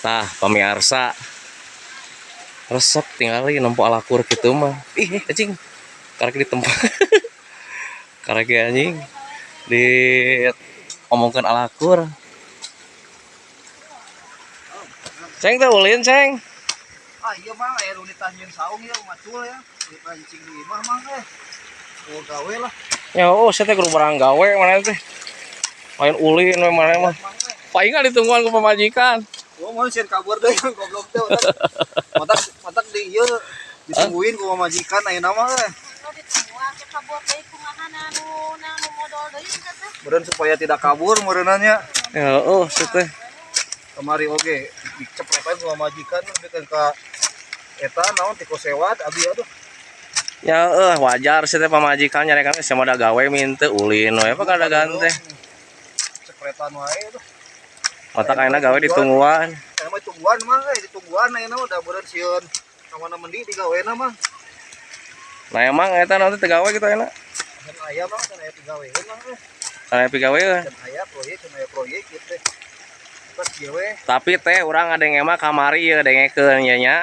Tah, pamiarsa, resep tinggal nempo alakur kitu mah. Ih, anjing. Karek di tempat. Karek anjing di omongkeun alakur. Ceng teh ulin, Ceng. Ah iya mah, aya nu ditanyieun saung ya, macul ya. Dipancing di imah mah eh. Oh gawe lah. Ya, oh, saya teh kudu barang gawe mana teh. Main ulin we mana mah. Mang eh. Palingan ditungguan ku pamajikan. Oh mau sieun kabur deui goblok teh. Matak matak di ieu ditungguin ku pamajikan ayeuna mah eh. Meureun supaya tidak kabur meureunanya. Ya, oh, saya teh. Kamari oge dicepretan ku pamajikan nepikeun ka eta naon tiko sewat abi aduh. Ya, wajar sih teh pamajikan nyarekan sama da gawe minte ulin we apa kadagan teh. Cepretan wae aduh. Matak ayeuna gawe ditungguan. Aya mah tungguan mah eh ditungguan ayeuna mah da meureun sieun ka mana mendi digawena mah. Nah, emang eta nanti teu gawe gitu ayeuna. Can aya mah, can aya pigaweun mah eh. Saya pigawe we. Can aya proyek, can aya proyek gitu teh. Pas ieu we. Tapi teh urang ngadenge mah kamari ieu dengekeun nya nya.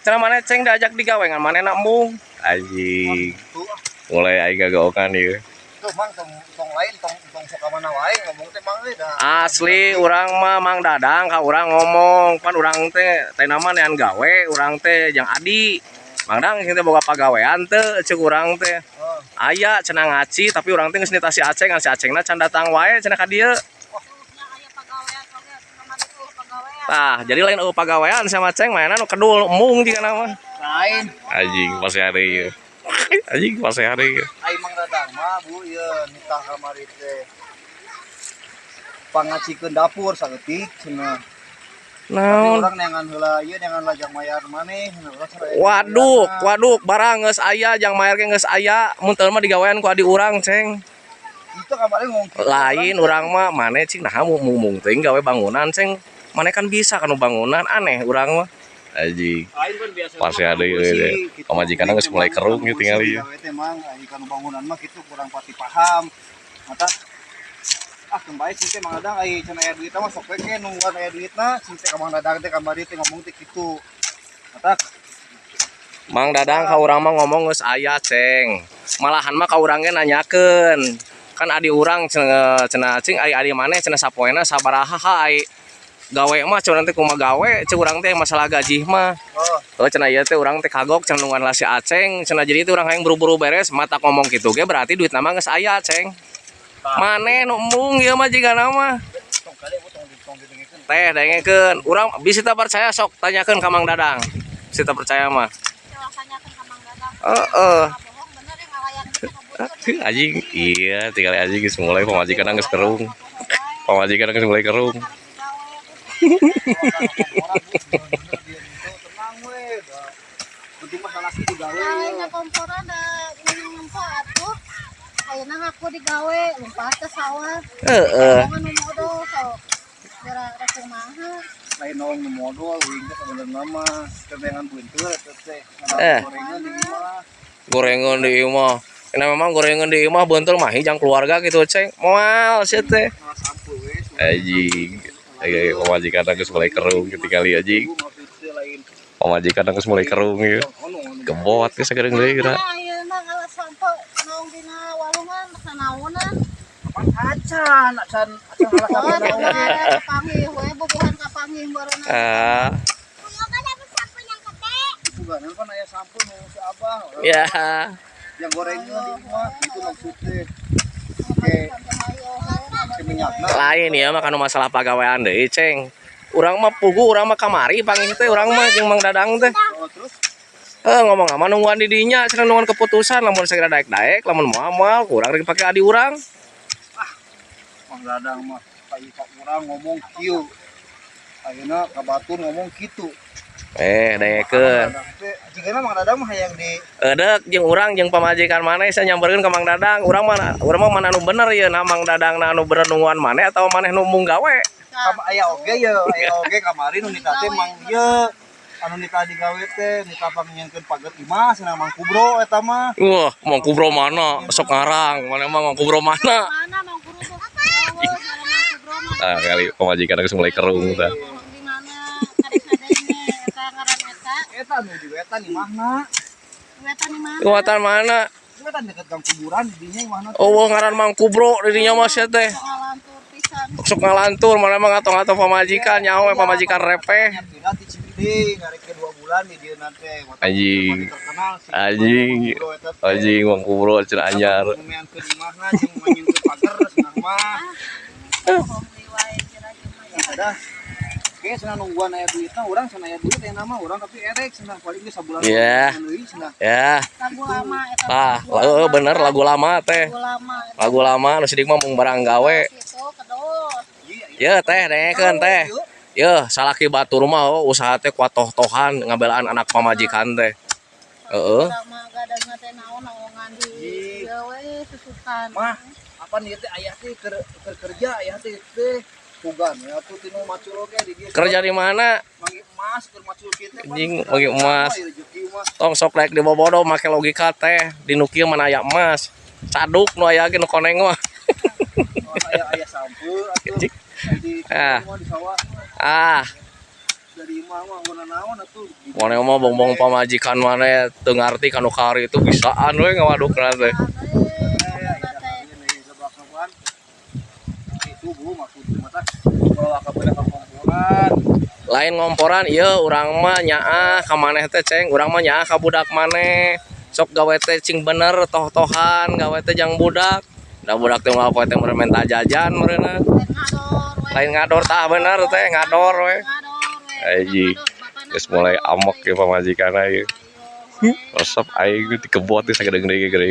Cenah maneh Ceng diajak digawe ngan manehna embung. Anjing. Tuh ah. Mulai aing gagaokan ieu. Tuh mang tong tong lain tong tong sok ka mana wae ngomong teh mang euy da. Asli urang mah Mang Dadang ka urang ngomong pan urang teh teh nama nean gawe urang teh jang Adi. Mang Dang sing teh boga pagawean teu ceuk urang teh. Oh, Aya cenah ngaci tapi urang teh geus nitah si Aceng ngan si Acengna can datang wae cenah ka dieu. Tah, jadi lain eueuh pagawean sama Ceng mainan nu kedul embung jigana mah. Lain. Anjing pasti hari ieu. Anjing pasti hari ieu. Ai Mang Dadang mah bu ieu nitah kamari teh. Pangacikeun dapur saeutik cenah. Tapi Naon? urang neangan heula ieu neangan lajang mayar maneh cenah urang cenah aya Waduk, mayarna. Waduk, barang geus aya jang mayar ge geus aya, mun teu mah digawean ku adi urang, Ceng. Itu kamari ngomong kitu. Lain urang mah maneh cing naha mung teuing gawe bangunan, Ceng. Maneh kan bisa kanu bangunan, aneh urang mah. Anjing. Lain kan biasa Pasti ada ieu teh. Pamajikanna geus mulai kerung ieu tingali ieu. Gawe teh mang ai kanu bangunan mah kitu kurang pati paham. Mata ah keun bae sih teh Mang Dadang ai cenah aya duitna mah sok we ke nungguan aya duitna sing teh ka Mang Dadang teh kamari teh ngomong teh kitu. Mata Mang Dadang ka urang mah ngomong geus aya, Ceng. Malahan mah ka urang ge nanyakeun. Kan adi urang cenah cenah cing ai adi maneh cenah sapoena sabaraha ai gawe mah cenah nanti kumaha gawe ceuk urang teh masalah gaji mah. Oh, Oh cenah ieu teh urang teh kagok cenah nungguan lah si Aceng cenah jadi itu urang hayang buru-buru beres mata ngomong kitu ge berarti duit nama geus aya, Ceng. Maneh nu embung ieu mah jigana mah. Tong kali bu tong tong didengekeun. Teh dengekeun. Urang bisa tak percaya sok tanyakeun ka Mang Dadang. Bisa tak percaya mah. Heeh. Anjing, iya tinggal anjing geus mulai pamajikan geus kerung. Pamajikan geus mulai kerung. Orang bu bener dia itu tenang we da. Penting mah salaki digawe. Lain ngakomporan da nempo atuh. Ayeuna ngaku digawe lompat ke sawah. Heeh. Omongan nu modol sok. Geura rek kumaha. Lain naon nu modol uing teh sebenarnya mah kebengan beunteur eta teh. Eh. Gorengan di imah. Gorengan di imah. Nah memang gorengan di imah beunteur mah jang keluarga gitu, Ceng. Moal sia teh. Malah sampo we. Anjing. Ayo pamajikan geus mulai kerung ketika anjing. Lain. Pamajikan geus mulai kerung ieu. Ono anu Gebot geus sagedeung deui geura. Nah, ayeuna ngalah sampo naung dina walungan sanaonan. Apaan acan acan acan ngalah Oh, sampo naon ge. kapanggih we bubuhan kapanggih bareuna. Ah, Suganan pan aya sampo nu si Abah. ya. Yang gorengan di imah itu maksud teh. Oke, ke minyakna. Lain ya mah kanu masalah pagawean deui, Ceng. Urang mah pugu urang mah kamari panggih teh urang mah jeung Mang Dadang teh. Oh, terus Eh ngomong ama nungguan di dinya cenah nungguan keputusan lamun segera daek-daek lamun moal moal kurang dipake adi urang. Mang Dadang mah kai ka urang ngomong kieu. Ayeuna ka batur ngomong kitu. Eh dengekeun. Jigana Mang Dadang mah hayang di Edek jeung urang jeung pamajikan maneh saya nyamperkeun ka Mang Dadang. Urang mah mana anu bener ieu na Mang Dadang na anu bener nungguan maneh atau maneh nu embung gawe. Kam aya oge ye, aya oge kamari nu nita teh Mang ieu anu nita digawe teh nita pangnyieunkeun pager imah cenah Mang Kubro eta mah. Wah, Mang Kubro mana? Sok ngarang, mana mah Mang Kubro mana? Mana Mang Kubro? Oh, jalan Mang Kubro mah. Ah, kali pamajikan geus mulai kerung tah. Di mana? Eta ngaran eta. Eta nu di wetan imahna. Wetan di mana? Wetan mana? Wetan deket gang kuburan di dinya imahna. Oh, ngaran Mang Kubro di dinya mah sia teh. Ngalantur pisan. Sok ngalantur mana mah ngato-ngato pamajikan nyaho we pamajikan repeh. Pindah di Ciwidey ngarek 2 bulan di dieu teh. Anjing. Terkenal si Anjing. Kubro eta teh. Anjing Mang Kubro cenah anyar. Ngumeankeun imahna jeung manyieunkeun pager cenah mah. Bohong deui wae kira-kira. Ya dah. Kayaknya cenah nungguan aya duitna urang cenah aya duit aya nama urang tapi erek cenah paling geus sabulan. Iya. Deui cenah. Ya, Lagu lama eta. tah, heeh bener lagu lama teh. Lagu lama eta. Lagu lama nu sidik mah mung barang gawe. Situ kedot. Iya. Ye teh dengekeun teh. Ye salaki batur mah oh, usaha teh kuat toh-tohan ngabelaan anak pamajikan teh. Heeh. Lama gadangna teh naon naongan di ieu we susukan. Mah, apa nih teh ayah teh keur keur kerja ayah teh teh pugan ya tuh tinu macul oge di dieu. Kerja di mana? Manggih emas keur macul kieu teh. Anjing, manggih emas. Mah, rezeki mah. Tong sok naik di bobodo make logika teh di nu kieu mana aya emas. Caduk nu aya ge nu koneng mah. Oh, aya aya sampeu atuh. Anjing. Di Ah. mah di sawah Ah, dari imah mah warna naon atuh. mana mah bongbong pamajikan mana teu ngarti kanu kari itu bisaan we ngawadukna teh. Lain ngomporan ieu urang mah nyaah ka maneh teh ceng, urang mah nyaah ka budak maneh. Sok gawe teh cing bener toh-tohan, gawe teh jang budak. Da budak teh moal poe teh meureun menta jajan meureunna. Lain ngador tah bener teh ngador we. Anjing. Geus mulai amok ya pamajikan ieu. Resep aing dikebot teh sagede-gede gede.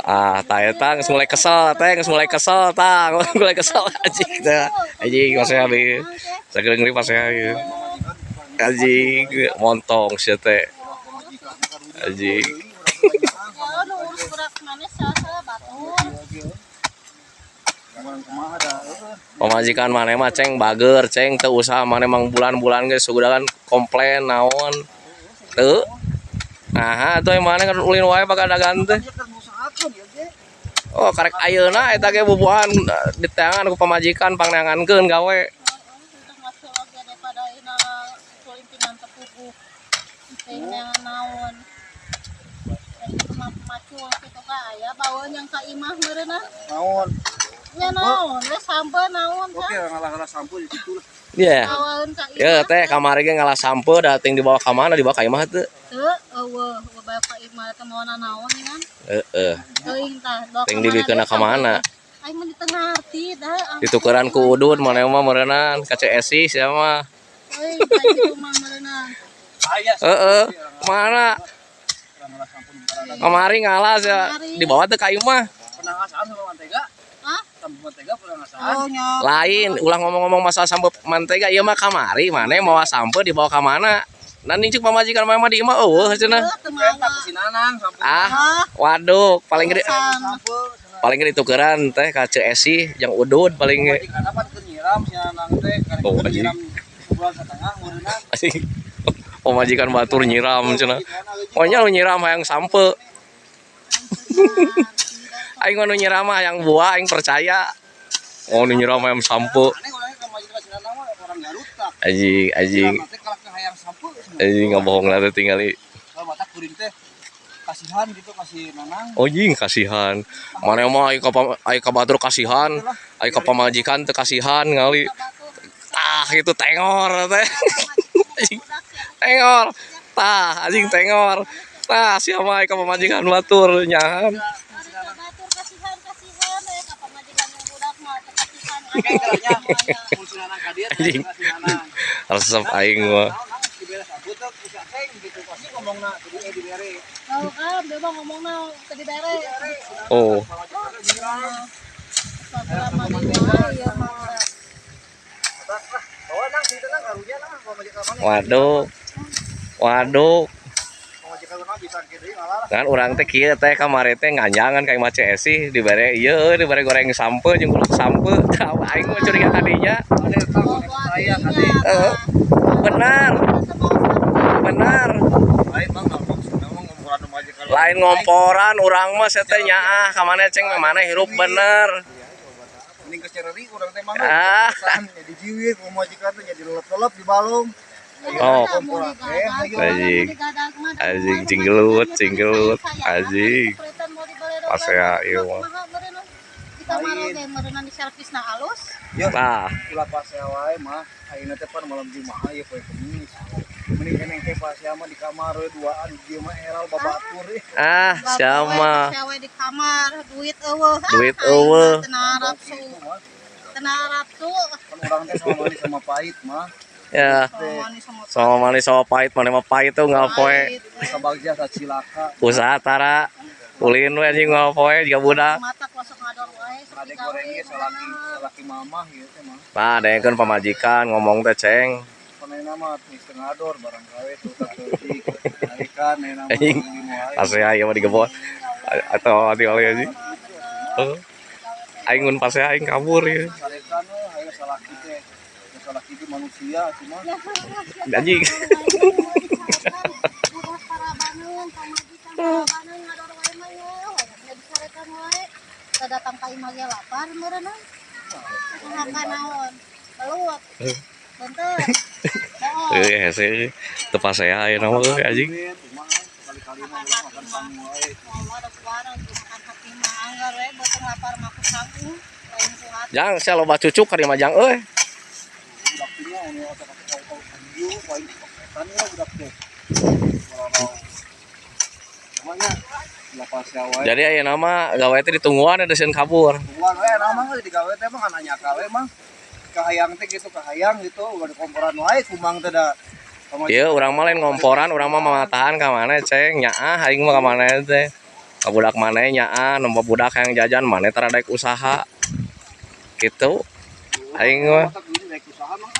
Ah, tah eta geus mulai kesel teh, geus mulai kesel tah, geus mulai kesel anjing teh. Anjing maksudnya di sagede-gede pasea ieu. Anjing montong sia teh. Anjing. Pamajikan maneh mah ceng bager, ceng teu usaha maneh mang bulan-bulan geus sugudakan komplain naon. Teu. Nah, atuh maneh kan ulin wae pagadagan teh. Oh, karek ayeuna eta ge bubuhan diteangan ku pamajikan pangneangankeun gawe. Naon? Ya naon, we sampe naon Oke, ngalah-ngalah sampeu di situ lah. Iya. Awaeun ka Ya teh kamari ge ngalah sampeu da ting dibawa ka mana dibawa ka imah teu. Teu eueuh bawa ka imah teh mawana naon kan. Heeh. Teuing tah bawa Ting dibikeun ka mana? Aing mah di teu ngarti dah. Ditukeran ku udud maneh mah meureunnan ka CSI sia mah. Euy, ka kitu mah meureunnan. Aya. Heeh. Mana? Kamari ngalah sia dibawa teu ka imah. Pernah ngasaan sama mantega? Hah? Sama mantega pernah ngasaan? Oh nya. Lain, ulah ngomong-ngomong masalah sampeu mantega ieu mah kamari maneh mawa sampeu dibawa ka mana? Nanding ceuk pamajikan maneh mah di imah eueuh cenah. Teu Eta mawa. ku si Nanang sampeu. Ah, waduh, paling gede Sampe. paling gede tukeran teh ka CSI jeung udud paling ge. Pamajikan apa keur nyiram si Nanang teh karek Oh, keur anjing. nyiram sebulan setengah meureunna. Anjing. Pamajikan batur nyiram cenah. Pokoknya lu nyiram hayang sampeu. Aing mah nu nyiram mah hayang buah aing percaya. Oh nu nyiram hayang sampeu. Aneh orangnya ka majikan si Nanang mah orang Garut tah. Anjing, anjing. Nyiram teh kalah ke hayang sampeu cenah. Anjing ngabohong lah teh tingali. Kalau mata kuring teh kasihan gitu kasih Nanang. Oh jing kasihan. Mana mah aing ka aing ka batur kasihan, aing ka pamajikan teu kasihan ngali. Tah itu tengor teh. Anjing. Tengor. Tah anjing tengor. Tah siapa aing ka pamajikan batur nyahan. Batur kasihan kasihan we ka pamajikan budak mah teu kasihan. Kayak keranya mun si Nanang ka dieu teh Anjing. si Nanang. Resep aing mah. Naon nang dibere sampeu teh ku si Aceng gitu pasti ngomongna kudu dibere. Tahu kan dia mah ngomongna teu dibere. Oh. Lama di wae ieu mah. Bawa nang cerita nang karunya nang pamajikan mana? Waduh. Waduh. Pamajikan urang bisa kieu deui ngalah lah. Kan urang teh kieu teh kamari teh nganjangan ka imah CSI dibere ieu dibere goreng sampeu jeung gulung sampeu. Tah aing mah curiga ka dinya. Ada eta mana percaya kade. Heeh. Benar. Benar. Lain mah ngomong maksudna mah ngomong Lain ngomporan urang mah sia teh nyaah ka maneh, Ceng, maneh hirup bener. Mending geus nyereri urang teh mah. Ah. Jadi jiwir ku majikan teh jadi lelep-lelep di balong. Oh. Anjing. Anjing, cinggelut, cinggelut, anjing. Pasea ieu mah. Di kamar oge meureunna di servisna alus. Ya, Tah, ulah pasea wae mah. Ayeuna teh pan malam Jumaah ieu poe Kemis. Mending keneng ke pasea mah di kamar we duaan dieu mah eral babatur ih. Ah, siapa? Cewek di kamar, duit euweuh. Ah, Duit aing euweuh. mah teu narapsu. Gitu mah. Teu narapsu. Kan urang teh sama manis sama pahit mah. Ya, Sama manis sama sama manis sama pahit, mana mah pahit tuh nggak poe. pahit. Sabagja sacilaka. Usaha tara ulin we anjing nggak poe juga budak. Mata kosong ngador wae sok Ade digawe. gorengnya salaki salaki mamah ieu teh mah. Nah, dengekeun pamajikan ngomong teh, Ceng. Panena mah geus teu ngador barang gawe tuh teutik. Naikan ayeuna mah Anjing. ulin wae. Pasea ieu mah digebot. Atau hati oleh anjing. Heeh. Aing mun pasea aing kabur ya. Sarekan we hayo salaki teh. Salaki itu manusia cuma Anjing. Udah parabaneun pamajikan parabaneun ngador wae mah ye. Hayangna disarekan wae. Teu datang ka imah ge lapar meureunna. Makan naon? Belut. Bentar. Bohong. Euy, hese teu pasea ayeuna mah euy anjing. duit kumaha kali-kali mah urang makan sangu wae. Allah ada kuara makan hati mah anggar we beuteung lapar mah ku sangu lain ku hati. Jang, sia loba cucuk ka dieu mah, Jang euy. Budak teh nya anu otak-otak ieu wae paketan ya budak teh. Walau namanya ulah pasea wae. Jadi ayeuna mah gawe teh ditungguan ada sieun kabur. Tungguan we nama mah digawe teh mah kan nanya ka we mah. Kahayang teh gitu kahayang gitu ulah dikomporan wae kumang teh da. Ieu urang mah lain ngomporan, urang mah mamatahan ka maneh, Ceng. Nyaah aing mah ka maneh teh. Ka budak maneh nyaah, nempo budak hayang jajan maneh tara daek usaha. Gitu. Aing mah. Otak duit daek usaha mah.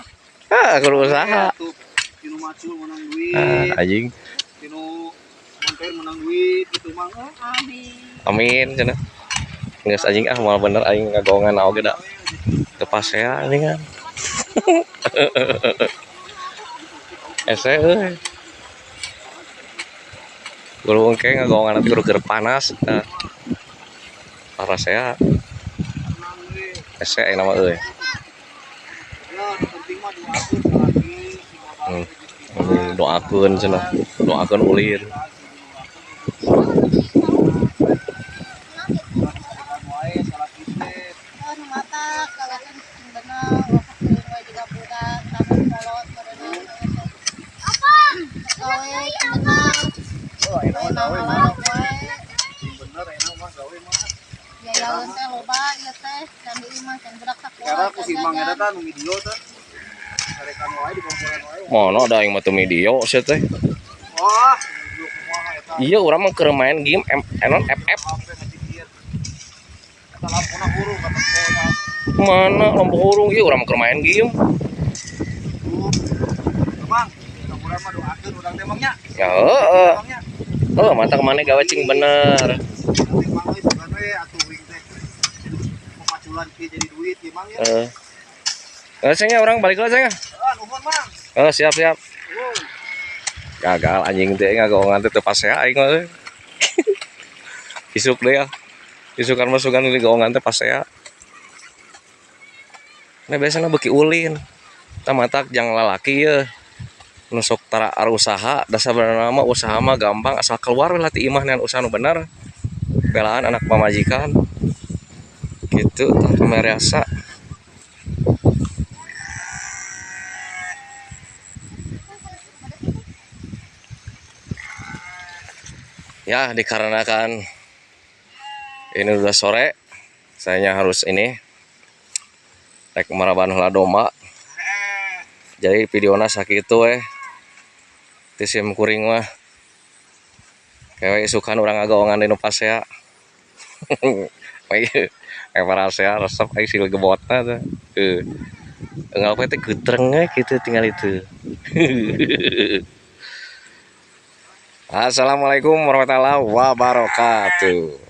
Ah, kudu usaha. Tuh, tinu macul menang duit, Ah, anjing. tinu monter menang duit gitu mah. Amin. Amin cenah. Geus anjing ah moal bener aing ngagongan oge da. Teu pasea anjing kan. Ese euy. Kudu engke ngagongan nanti kudu keur panas. Nah. Parasea Tenang we. ese ayeuna mah euy. Ya, nu penting mah doakeun salaki si bapak rezeki mah. Doakeun cenah. Doakeun ulin. Sarekan wae salaki teh. Oh, nu mata gawekeun sing bener, ulah sok teuing wae jiga budak, tamu kolot meureunna. Apa? Gawe sing bener. Oh, enak Lain mah gawe mah. ngalalok wae. Sing bener enak mah gawe mah. Biayaeun teh loba ieu teh, can di imah can budak sakola. Karena ku can si Mang jajan. eta tah nu video teh. Sarekan wae di komporan wae. Mono da aing mah teu video sia teh. Wah, video kumaha eta. Iya urang mah keur main game M enon FF. HP ngajigir. Eta lampuna hurung kata sekolah. Mana lampu hurung ieu urang mah keur main game. Tuh. Mang, urang mah doakeun urang teh Mang nya. Ya heeh. Mang nya. Heuh, mantap maneh gawe cing bener. Nanti Mang euy sugan we atuh wing teh. Pemaculan kieu jadi duit ieu Mang ya. Heeh. Eh, Ceng ya urang balik lah, Ceng ya. Ah, nuhun Mang. Eh, siap siap. Nuhun. Gagal anjing teh ngagongan teh teu pasea aing mah euy. Isuk deh ya. Isukan masukan di gaongan teh pasea. Nah biasanya beuki ulin. Tah matak jang lalaki ye. Nu sok tara usaha, da sabenerna mah usaha mah gampang asal keluar we lah ti imah neangan usaha nu bener. Belaan anak pamajikan. Gitu tah pamariasa. Ya, dikarenakan ini udah sore, sayanya harus ini rek maraban heula domba. Jadi videona sakitu we. Ti sim kuring mah. Kewe isukan urang ngagaongan di nu pasea. Bae parasea resep aing sil gebotna teh. Heuh. Unggal poe teh geutreng we kitu tinggal itu. Assalamualaikum warahmatullahi wabarakatuh.